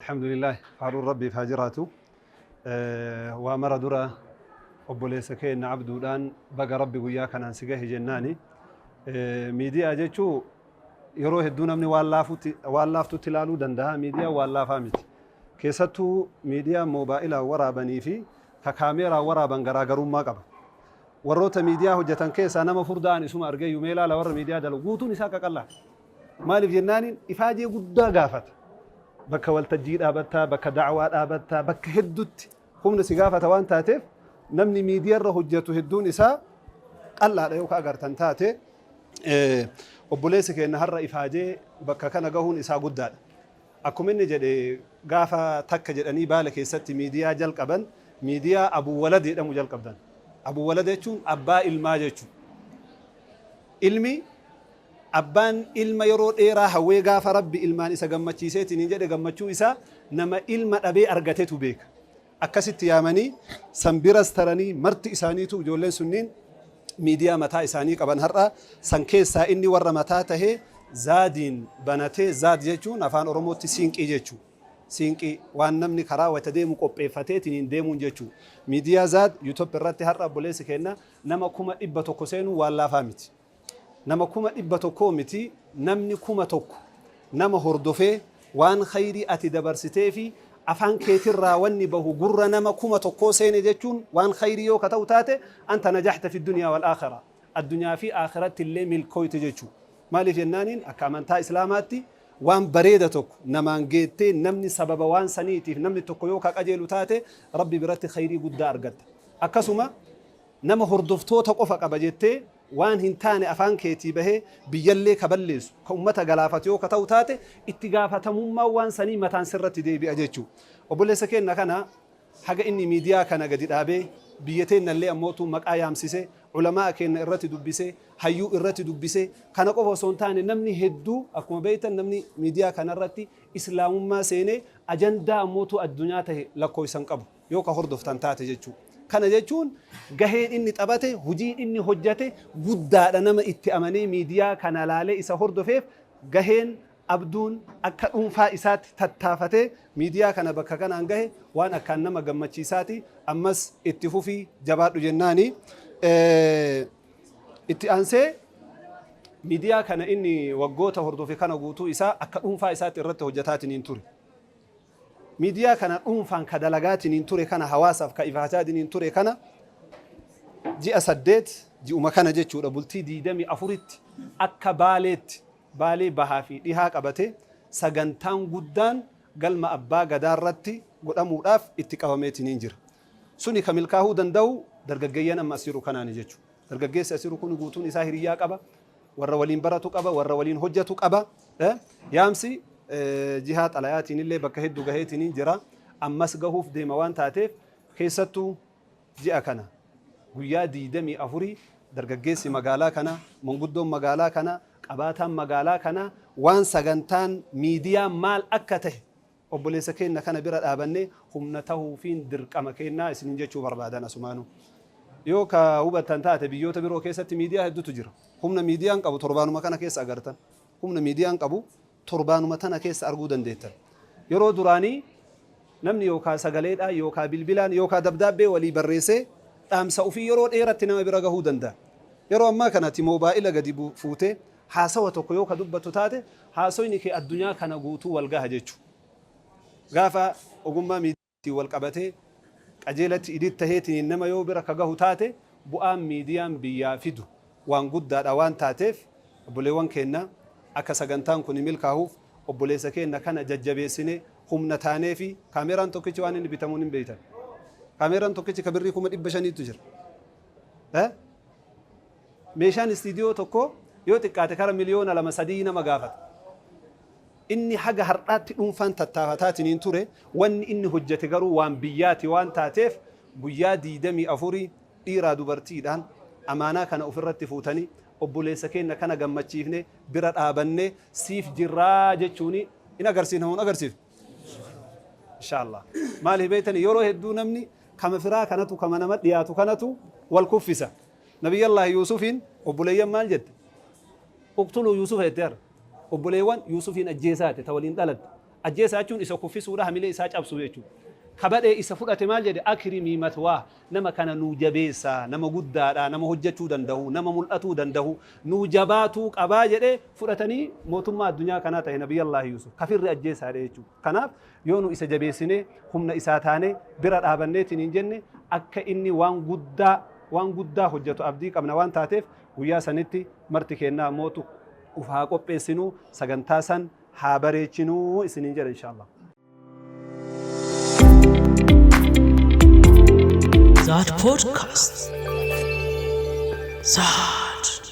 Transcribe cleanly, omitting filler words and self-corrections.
Alhamdulillah, faaruun Rabbiif haa jiraatu. Waa mara dura obboleessa keenya Abduudhaan baga Rabbi guyyaa kanaan si gahe jennaani. Miidiyaa jechuu yeroo hedduu namni waan laafutti waan laaftutti ilaaluu danda'a. Miidiyaan waan laafaa miti. Keessattuu miidiyaan moobaa'ilaan waraabanii fi ka kaameeraan waraaban garaagarummaa qaba. Warroota miidiyaa hojjetan keessaa nama furdaan isuma argeeyyu mee ilaala warra miidiyaa dalagu guutuun isaa qaqallaa. Maaliif jennaaniin ifaajee guddaa gaafata. Bakka waltajjii dhaabattaa, bakka da'waa dhaabattaa, bakka hedduutti humna si gaafata waan taateef namni miidiyaarra hojjetu hedduun isaa qal'aadha yoo ka agartan taate. Obboleessi keenya har'a ifaajee bakka kana gahuun isaa guddaadha. Akkuma inni jedhe gaafa takka jedhanii Baale keessatti miidiyaa jalqaban miidiyaa Abuu Walad jedhamu jalqabdan. Abuu Walad jechuun abbaa ilmaa jechuudha. Ilmi abbaan ilma yeroo dheeraa hawwee gaafa Rabbi ilmaan isa gammachiiseetiin hin jedhe gammachuu isaa nama ilma dhabee argatetu beeka. Akkasitti yaamanii san biras taranii marti isaaniitu ijoolleen sunniin miidiyaa mataa isaanii qaban har'a san keessaa inni warra mataa tahee Zaadiin banatee. Zaad jechuun afaan Oromootti siinqii jechuu. Siinqii waan namni karaa wayita deemu qopheeffateetiin deemuun jechuu. Miidiyaa Zaad YouTube irratti har'a obboleessi keenya nama 100,000 seenuu waan laafaa miti. Nama 100,000 miti, namni 1000 nama hordofee waan khayrii ati dabarsitee fi afaan keetirraa wanni bahu gurra nama 1000 seene jechuun waan khayrii yoo ka ta'u taate anta najaxta fi dunyaa wal aakhira. Addunyaa fi aakhiratti illee milkooyte jechuu. Maaliif jennaaniin akka amantaa Islaamaatti waan bareeda tokko namaan geettee namni sababa waan saniitiif namni tokko yoo ka qajeelu taate Rabbi biratti khayrii guddaa argatta. Akkasuma nama hordoftoota qofa qaba jettee waan hin taane afaan keetii bahee biyyallee ka balleessu, ka ummata galaafatu yoo ka ta'u taate itti gaafatamummaan waan sanii mataan sirratti deebi'a jechuu. Obboleessa keenna kana haga inni miidiyaa kana gadi dhaabee biyya teennallee ammootu maqaa yaamsise, ulamaa'a keenna irratti dubbise, hayyuu irratti dubbise, kana qofa osoo hin taane namni hedduu akkuma beektan namni miidiyaa kanarratti Islaamummaa seenee ajandaa ammootu addunyaa tahe lakkoofsa hin qabu yoo ka hordoftan taate jechuu. Kana jechuun gaheen inni taphate, hojiin inni hojjate guddaadha. Nama itti amanee miidiyaa kana laalee isa hordofeef gaheen Abduun akka dhuunfaa isaatti tattaafatee miidiyaa kana bakka kanaan gahe waan akkaan nama gammachiisaati. Ammas itti fufii jabaadhu jennaani. Itti aansee miidiyaa kana inni waggoota hordofe kana guutuu isaa akka dhuunfaa isaatti irratti hojjetaatiniin ture. Miidiyaa kana dhuunfaan ka dalagaatiniin ture kana, hawaasaaf ka ifaataatiniin ture kana, ji'a 8, ji'uma kana jechuudha, bultii 24tti akka Baaleetti Baalee bahaa fi dhihaa qabate sagantaan guddaan galma abbaa gadaa irratti godhamuudhaaf itti qabameetiniin jira. Suni ka milkaahuu danda'u dargaggeeyyan amma as jiru kanaani jechuudha. Dargaggeessi as jiru kun guutuun isaa hiriyyaa qaba. Warra waliin baratu qaba. Warra waliin hojjetu qaba. Yaamsi jihaa xalayaatiin illee bakka hedduu gaheetiniin jira. Ammas gahuuf deema waan taateef keessattuu ji'a kana guyyaa 24 dargaggeessi magaalaa kana, manguddoon magaalaa kana, qabaataan magaalaa kana waan sagantaan miidiyaa maal akka tahe obboleessa keenna kana bira dhaabannee humna tahuufiin dirqama keennaa isinin jechuu barbaadan asumaanuu. Yoo ka hubattan taate biyyoota biroo keessatti miidiyaa hedduutu jira. Humna miidiyaan qabu torbaanuma kana keessa agartan. Humna miidiyaan qabu torbaanuma tana keessa arguu dandeettan. Yeroo duraanii namni yookaa sagaleedhaan yookaa bilbilaan yookaa dabdaabbee walii barreessee dhaamsa ofii yeroo dheeratti nama bira gahuu danda'a. Yeroo ammaa kana ati moobaa'ila gadi fuutee haasawa tokko yoo ka dubbattu taate haasoyni kee addunyaa kana guutuu wal gaha jechuudha. Gaafa ogummaa miidiyaatiin wal qabatee qajeelatti idit taheetiin nama yoo bira ka gahu taate bu'aan miidiyaan biyyaa fidu waan guddaadha waan taateef obboleewwan keenna akka sagantaan kun milkaahuuf obboleessa keenna kana jajjabeessine humna taanee fi kaameeraan tokkichi waan inni bitamuun hin beektan. Kaameeraan tokkichi ka birrii 500,000tu jira. Meeshaan istiidiyoo tokko yoo xiqqaate kara miliyoona 2-3 nama gaafata. Inni haga har'aatti dhuunfaan tattaafataatiniin ture, wanni inni hojjete garuu waan biyyaati waan taateef guyyaa 24 dhiiraa dubartiidhaan amaanaa kana ofirratti fuutanii obboleessa keenya kana gammachiifne bira dhaabanne siif jirraa jechuuni in agarsiifna moo hin agarsiifnu? Inshaallah. Maaliif beektani? Yeroo hedduu namni kama firaa kanatu kama nama dhiyaatu kanatu wal kuffisa. Nabiyyallaahi Yuusufiin obboleeyyan maal jette? Uqtuluu Yuusufa jette har'a. Obboleewwan Yuusufiin ajjeesaa jette ta waliin dhalatte. Ajjeesaa jechuun isa kuffisuudha, hamilee isaa cabsuu jechuudha. Kabadhee isa fudhate maal jedhe? "أكرمي مثواه", nama kana nuu jabeessaa, nama guddaadha, nama hojjechuu danda'u, nama mul'atuu danda'u, nuu jabaatuu qabaa jedhee fudhatanii mootummaa addunyaa kanaa ta'e Nabiyyallaahi Yusuf kafirri ajjeesaadha jechuudha. Kanaaf yoo nu isa jabeessinee, humna isaa taanee, bira dhaabanneetiin hin jenne, akka inni waan guddaa hojjetu abdii qabna. Waan taateef guyyaa sanitti marti kennaa mootu uf haa qopheessinuu, sagantaa san haa bareechinuu isiniin jedha inshallah. That podcast. Zad.